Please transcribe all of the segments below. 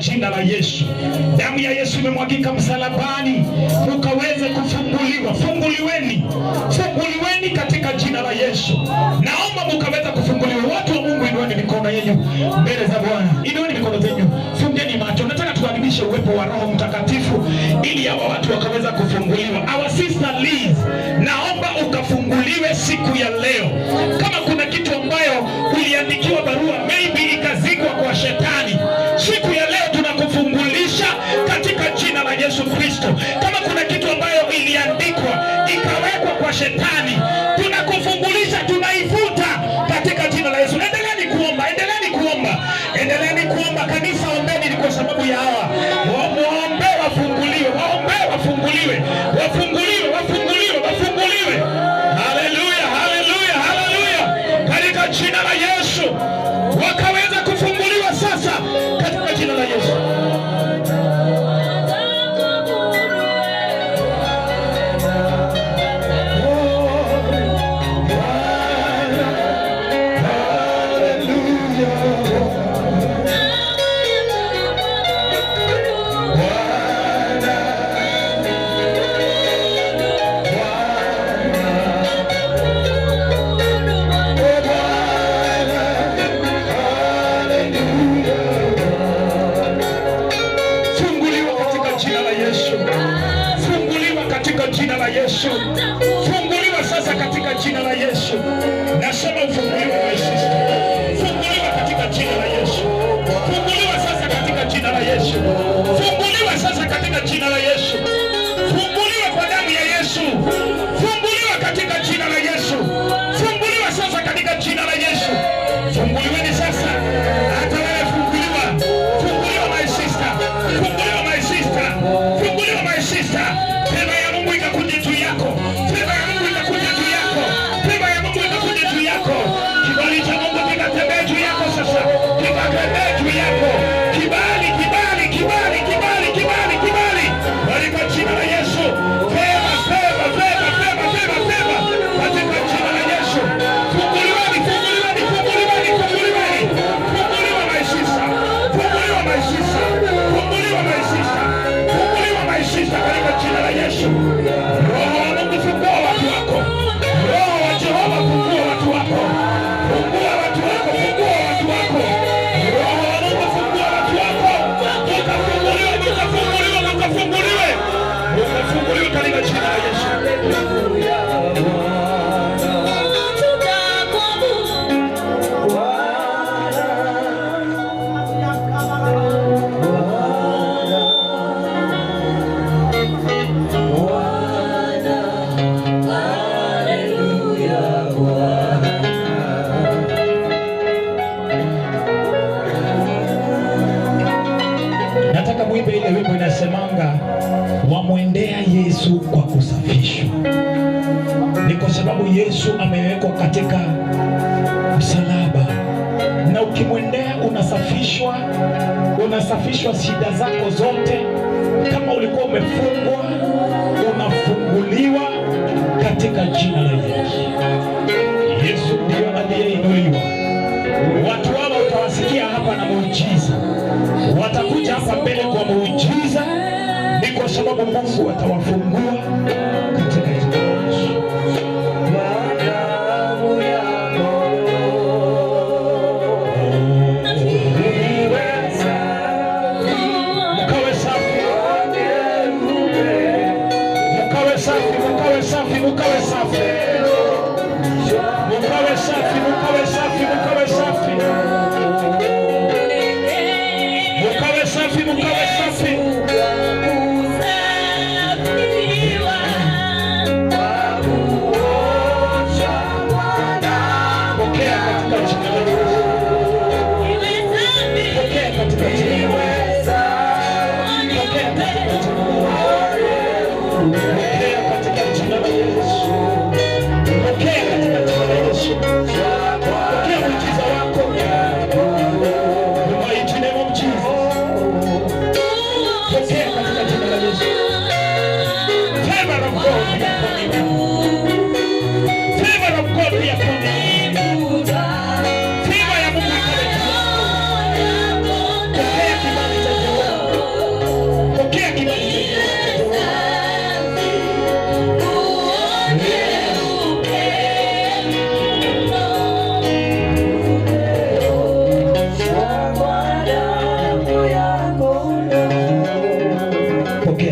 jina la Yesu. Damu ya Yesu imemwagika msalabani, mukaweze kufunguliwa. Funguliweni, funguliweni katika jina la Yesu. Naomba mukaweza kufunguliwa. Watu wa Mungu, inueni mikono yenu mbele za Bwana, inueni mikono zenu, fungeni macho. Nataka tuadhimishe uwepo wa Roho Mtakatifu ili hawa watu wakaweza kufunguliwa. Our sister Liz, naomba ukafunguliwe siku ya leo. Kama kuna kitu ambayo uliandikiwa barua maybe ikazikwa kwa shetani, siku ya leo tunakufungulisha katika jina la Yesu Kristo. Kama kuna kitu ambayo iliandikwa ikawekwa kwa shetani, tunakufungulisha, tunaifuta katika jina la Yesu. Endeleeni kuomba, endeleeni kuomba, endeleeni kuomba. Kanisa, ombeni ni kwa sababu ya hawa. Waombe wafunguliwe, waombe wafunguliwe, wafunguliwe, wafunguliwe, wafunguliwe. Haleluya, haleluya, haleluya! Katika jina la Yesu wakaweza kufunguliwa sasa, katika jina la Yesu. Funguliwa katika jina la Yesu. Funguliwa katika jina la Yesu. Funguliwa sasa katika jina la Yesu. Nasema ufunguliwe, my sister. Funguliwa katika jina la Yesu. Funguliwa sasa katika jina la Yesu. Funguliwa sasa katika jina la Yesu. Funguliwa kwa damu ya Yesu. Funguliwa katika jina la Yesu. Funguliwa sasa katika jina la Yesu. Funguliweni sasa. Hata wewe funguliwa. Funguliwa, my sister. Funguliwa, my sister. Funguliwa, my sister. Favor ya Mungu ikakuja juu yako. Favor ya Mungu ikakuja juu yako. Favor ya Mungu ikakuja juu yako. Kibali cha Mungu kikatembee juu yako sasa. Kikatembee juu yako. Kibali, kibali, kibali, kibali, kibali, kibali. Katika jina la Yesu. Favor, favor, favor, favor, favor, favor. Katika jina la Yesu. Funguliweni, funguliweni, funguliweni, funguliweni. Funguliwa, my sister. Funguliwa, my sister. Funguliwa, my sister. Funguliwa, my sister, katika jina la Yesu. Roho wa Mungu, fungua watu wako. Roho wa Jehova, fungua watu wako. Fungua watu wako, fungua watu wako. Roho wa Mungu, fungua watu wako. Mukafunguliwe, mukafunguliwe, mukafunguliwe. Mukafunguliwe katika jina la Yesu. Nataka muimbe ile wimbo inasemanga, wamwendea Yesu kwa kusafishwa. Ni kwa sababu Yesu amewekwa katika msalaba, na ukimwendea unasafishwa, unasafishwa shida zako zote. Kama ulikuwa umefungwa, unafunguliwa katika jina la Yesu. Yesu ndiyo aliyeinuliwa. Watu hawa utawasikia hapa na muujiza, watakuja hapa mbele kwa muujiza, ni kwa sababu Mungu atawafungua katika jina la Yesu. Mkawe safi, mkawe safi, mkawe safi, mkawe safi, mkawe safi, mkawe safi, mkawe safi, mkawe safi, mkawe safi. Pokea katika jina la Yesu. Pokea katika jina la Yesu. Pokea katika jina la Yesu. Pokea katika jina la Yesu. Pokea katika jina la Yesu. Pokea muujiza wako. The mighty name of Jesus. Pokea katika jina la Yesu. Favor of God be upon you. Favor of God be upon you. Favor ya Mungu ikawe juu yako. Pokea kibali cha Jehova.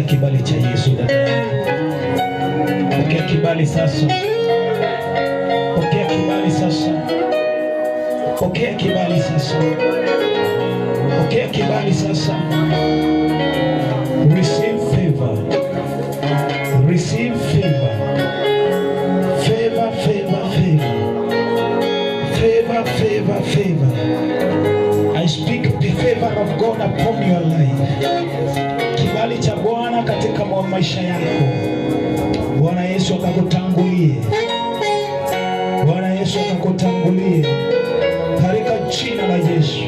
Pokea kibali cha Yesu dada yangu. Pokea kibali sasa. Pokea kibali sasa. Pokea kibali sasa. Pokea kibali sasa. Receive favor. Receive favor. Favor, favor, favor. Favor, favor, favor. I speak the favor of God upon your life. Kibali cha Bwana katika maisha yako. Bwana Yesu akakutangulie. Bwana Yesu akakutangulie katika jina la Yesu,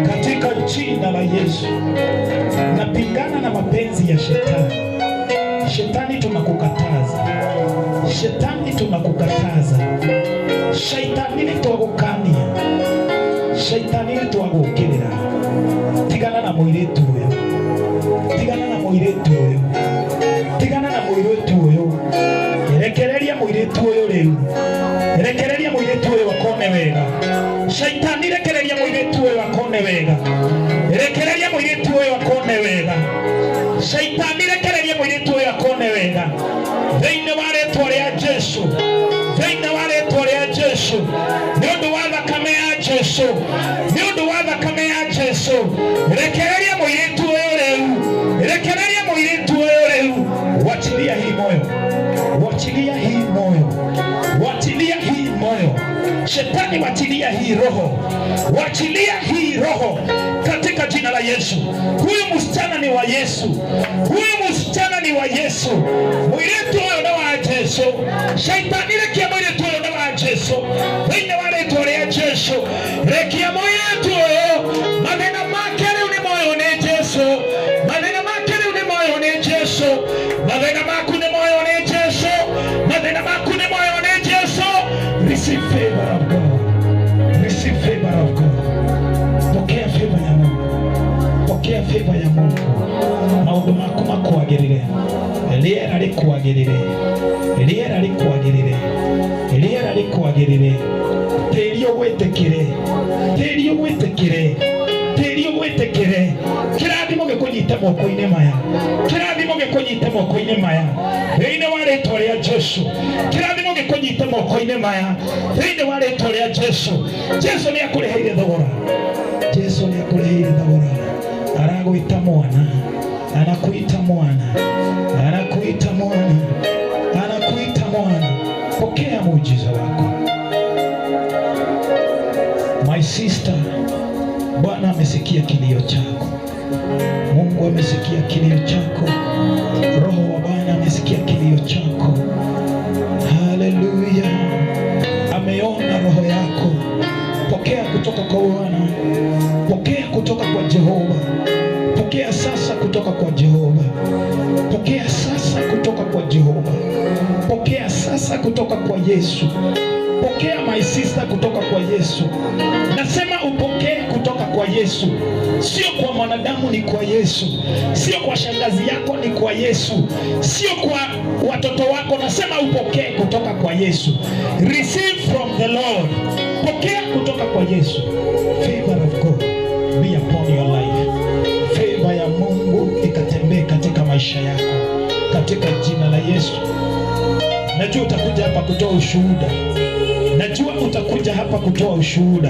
katika jina la Yesu. Napingana na mapenzi ya shetani. Shetani, tunakukataza. Shetani, tunakukataza. Shaitani, nĩ twagũkania. Shaitani, nĩ twagũkĩrĩra. Tigana na mũirĩtu ũyũ, tigana na mũirĩtu ũyũ, tigana na mũirĩtu ũyũ. Rekereria mũirĩtu ũyũ rĩu, rekereria mũirĩtu ũyũ akone wega. Shaitani, rekereria mũirĩtu ũyũ akone wega, rekereria mũirĩtu ũyũ akone wega. Shaitani, rekereria mũirĩtu ũyũ akone wega thĩinĩ wa rĩtwa rĩa Jesu, thĩinĩ wa rĩtwa rĩa Jesu, nĩ ũndũ wa thakame ya Jesu, nĩ ũndũ wa thakame ya Jesu. Rekereria mũirĩtu ũyũ rĩu, rekereria mũirĩtu ũyũ rĩu. Wachilia hii moyo, wachilia hii moyo, wachilia hii moyo. Shetani, wachilia hii roho, wachilia hii roho katika jina la Yesu. Huyu msichana ni wa Yesu, huyu msichana ni wa Yesu. Mũirĩtu ũyũ nĩ wa Jesu. Shaitani, rekia mũirĩtu ũyũ nĩ wa Jesu thĩinĩ wa rĩtwa rĩa Jesu. Rekia mũirĩtu ũyũ, mathĩna make rĩu nĩ moyo nĩ Jesu, mathĩna make rĩu nĩ moyo nĩ Jesu, mathĩna maku nĩ moyo nĩ Jesu, mathĩna maku nĩ moyo nĩ Jesu. Receive favor of God, receive favor of God. Pokea favor ya Mungu, pokea favor ya Mungu. Maũndũ maku makwagĩrĩre, rĩera rĩkwagĩrĩre, rĩera rĩkwagĩrĩre, rĩera rĩkwagĩrĩre, tĩri ũgwĩtĩkĩre, tĩri ũgwĩtĩkĩre, tĩri ũgwĩtĩkĩre. Kĩrathimo gĩkũnyite moko-inĩ maya, kĩrathimo gĩkũnyite moko-inĩ maya thĩinĩ wa rĩtwa rĩa Jesu. Kĩrathimo gĩkũnyite moko-inĩ maya thĩinĩ wa rĩtwa rĩa Jesu. Jesu nĩ akũrĩhĩire thogora, Jesu nĩ akũrĩhĩire thogora. Aragwĩta mwana, anakuita mwana, anakuita mwana, anakuita mwana. Pokea muujiza wako, my sister. Bwana amesikia kilio chako. Mungu amesikia kilio chako. Roho wa Bwana amesikia kilio chako. Haleluya, ameona roho yako. Pokea kutoka kwa Bwana, pokea kutoka kwa Jehova, pokea sasa kutoka kwa Jehova, pokea sasa kutoka kwa Jehova, pokea sasa kutoka kwa Yesu. Pokea, my sister, kutoka kwa Yesu. Nasema upokee kutoka kwa Yesu, sio kwa mwanadamu, ni kwa Yesu, sio kwa shangazi yako, ni kwa Yesu, sio kwa watoto wako. Nasema upokee kutoka kwa Yesu. Receive from the Lord. Pokea kutoka kwa Yesu. Favor of God be upon your life. Favor ya Mungu ikatembee katika maisha yako katika jina la Yesu. Najua utakuja hapa kutoa ushuhuda. Najua utakuja hapa kutoa ushuhuda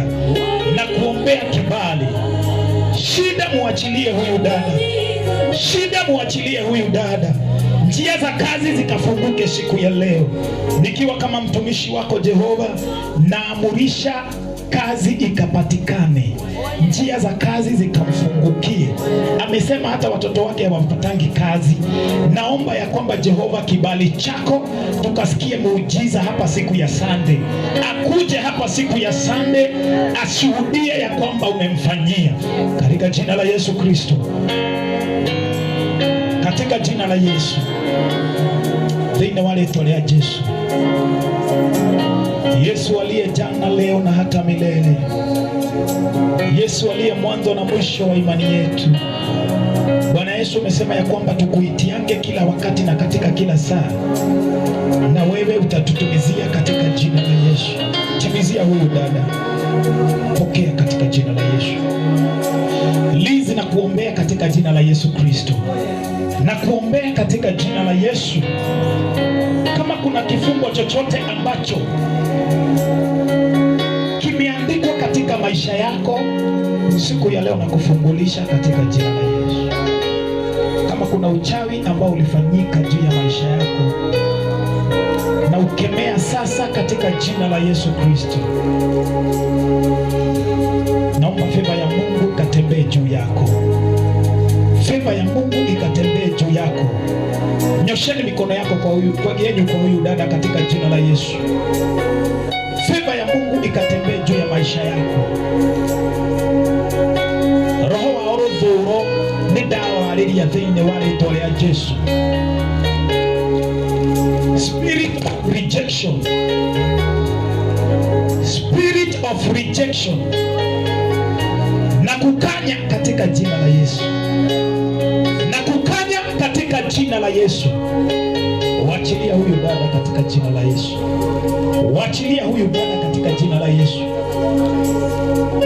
na kuombea kibali. Shida muachilie huyu dada, shida muachilie huyu dada, njia za kazi zikafunguke siku ya leo. Nikiwa kama mtumishi wako Jehova, naamurisha kazi ikapatikane, njia za kazi zikamfungukie. Amesema hata watoto wake hawapatangi kazi. Naomba ya kwamba Jehova, kibali chako tukasikie muujiza hapa siku ya Sunday, akuje hapa siku ya Sunday ashuhudie ya kwamba umemfanyia, katika jina la Yesu Kristo, katika jina la Yesu, thĩinĩ wa rĩtwa rĩa Jesu. Yesu aliye jana, leo na hata milele, Yesu aliye mwanzo na mwisho wa imani yetu. Bwana Yesu. Yesu, umesema ya kwamba tukuitiange kila wakati na katika kila saa, na wewe utatutumizia katika jina la Yesu. Timizia huyu dada, pokea katika jina la Yesu. Lizi, na kuombea katika jina la Yesu Kristo, na kuombea katika jina la Yesu. Kama kuna kifungo chochote ambacho kimeandikwa katika maisha yako, siku ya leo na kufungulisha katika jina la Yesu. Kama kuna uchawi ambao ulifanyika juu ya maisha yako, na ukemea sasa katika jina la Yesu Kristo. Naomba favor ya Mungu ikatembee juu yako, favor ya Mungu ikatembee juu yako. Nyosheni mikono yako kwa huyu, kwa yenyu kwa huyu dada katika jina la Yesu. Favor ya Mungu ikatembee juu ya maisha yako. Roho wa ũrũthũro nĩ ndawarĩria thĩinĩ wa rĩtwa rĩa Jesu. Spirit of rejection, spirit of rejection, na kukanya katika jina la Yesu, na kukanya katika jina la Yesu. Wachilia huyu dada katika jina la Yesu, wachilia huyu dada katika jina la Yesu.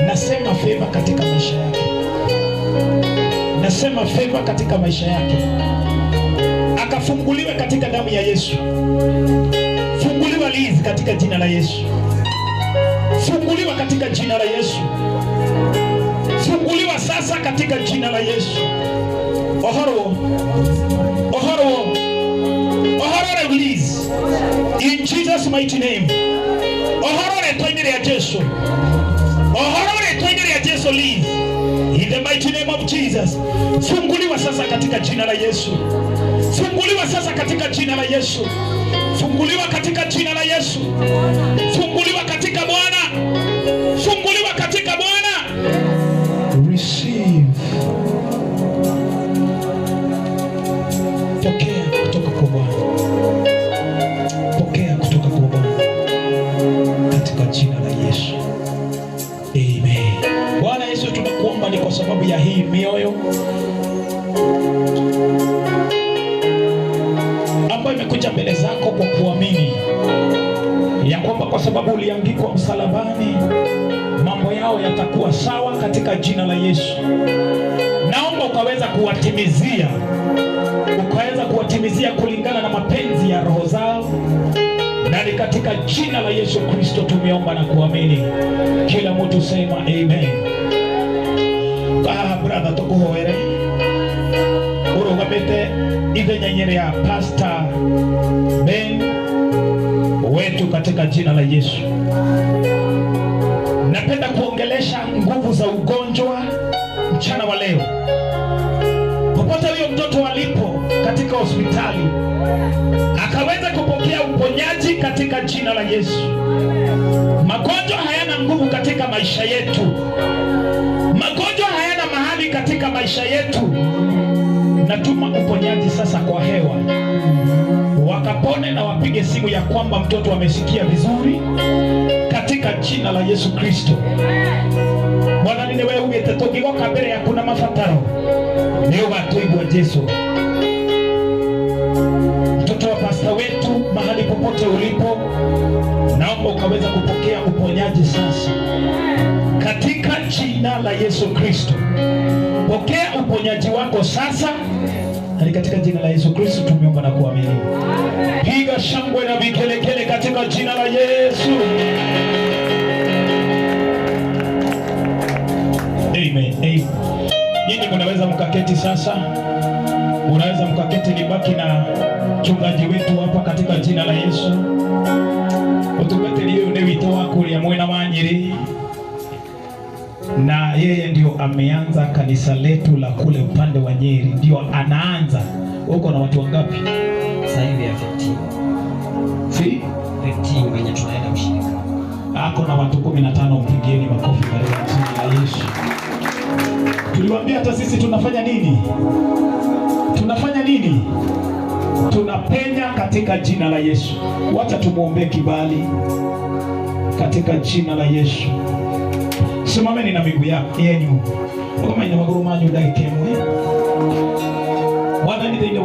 Nasema favor katika maisha yake, nasema favor katika maisha yake, akafunguliwe katika damu ya Yesu. Funguliwa Liz katika jina la Yesu, funguliwa katika jina la Yesu, funguliwa sasa katika jina la Yesu. Ohoro, ohoro, ohoro Liz, in Jesus mighty name. Ohoro rĩtwa-inĩ rĩa Jesu, ohoro rĩtwa-inĩ rĩa Jesu Liz, in the mighty name of Jesus. Funguliwa sasa katika jina la Yesu. Funguliwa sasa katika jina la Yesu. Funguliwa katika jina la Yesu. Funguliwa katika Bwana. Funguliwa katika Bwana. Receive. Pokea kutoka kwa Bwana. Pokea kutoka kwa Bwana katika jina la Yesu. Amen. Bwana Yesu, tunakuomba ni kwa sababu ya hii mioyo ambayo imekuja mbele zako kwa kuamini ya kwamba kwa sababu uliangikwa msalabani mambo yao yatakuwa sawa katika jina la Yesu. Naomba ukaweza kuwatimizia, ukaweza kuwatimizia kulingana na mapenzi ya roho zao, na ni katika jina la Yesu Kristo tumeomba na kuamini. Kila mtu sema amen. Ah, brother, tukuhoere urugamite ithenya-inĩ rĩa Pastor Ben wetu katika jina la Yesu. Napenda kuongelesha nguvu za ugonjwa mchana wa leo. Popote huyo mtoto alipo katika hospitali, akaweza kupokea uponyaji katika jina la Yesu. Magonjwa hayana nguvu katika maisha yetu. Magonjwa hayana mahali katika maisha yetu. Natuma uponyaji sasa kwa hewa, wakapone na wapige simu ya kwamba mtoto amesikia vizuri katika jina la Yesu Kristo. Mwathani niwe ugite tungigoka mbere yaku na mabataro ni ugatũigua Jesu. Mtoto wa pasta wetu, mahali popote ulipo, naomba ukaweza kupokea uponyaji sasa katika jina la Yesu Kristo. Pokea uponyaji wako sasa, na ni katika jina la Yesu Kristo tumeomba na kuamini. Piga shangwe na vigelegele katika jina la Yesu. Amen. Amen. Nyinyi mnaweza mkaketi sasa, mnaweza mkaketi, nibaki na mchungaji wetu hapa katika jina la Yesu. Utungatĩri ũyũ nĩ witũ wa kũrĩa mwena wa Nyĩrĩ, na yeye ndio ameanza kanisa letu la kule upande wa Nyeri, ndio anaanza. Uko na watu wangapi? Sasa hivi ya 15. Si? 15 wenye tunaenda ushirika. Ako na watu 15, mpigieni makofi katika jina la Yesu. Tuliwaambia hata sisi tunafanya nini? Tunafanya nini? Tunapenya katika jina la Yesu. Wacha tumuombee kibali katika jina la Yesu. Simameni na miguu yenyu. Ukamanya maguru manyu ndagika ĩmwe.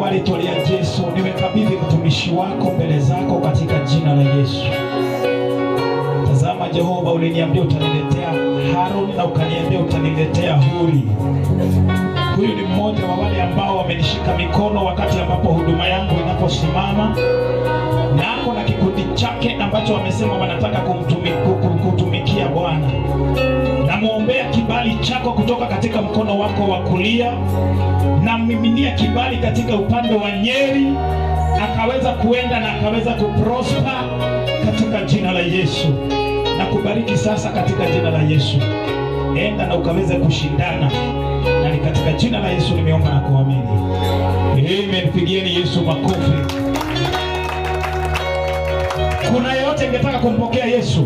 Kwa rĩtwa rĩa Jesu nimekabidhi mtumishi wako mbele zako katika jina la Yesu. Tazama Jehova, uliniambia utaniletea Harun na ukaniambia utaniletea Huri. Huyu ni mmoja wa wale ambao wamenishika mikono wakati ambapo huduma yangu inaposimama, na ako na kikundi chake ambacho wamesema wanataka kutumikia Bwana. Namwombea kibali chako kutoka katika mkono wako wa kulia, nammiminia kibali katika upande wa Nyeri, akaweza kuenda na akaweza kuprosper katika jina la Yesu. Na kubariki sasa katika jina la Yesu, enda na ukaweze kushindana, na ni katika jina la Yesu nimeomba na kuamini, amen. Pigieni Yesu makofi. Kuna yeyote angetaka kumpokea Yesu?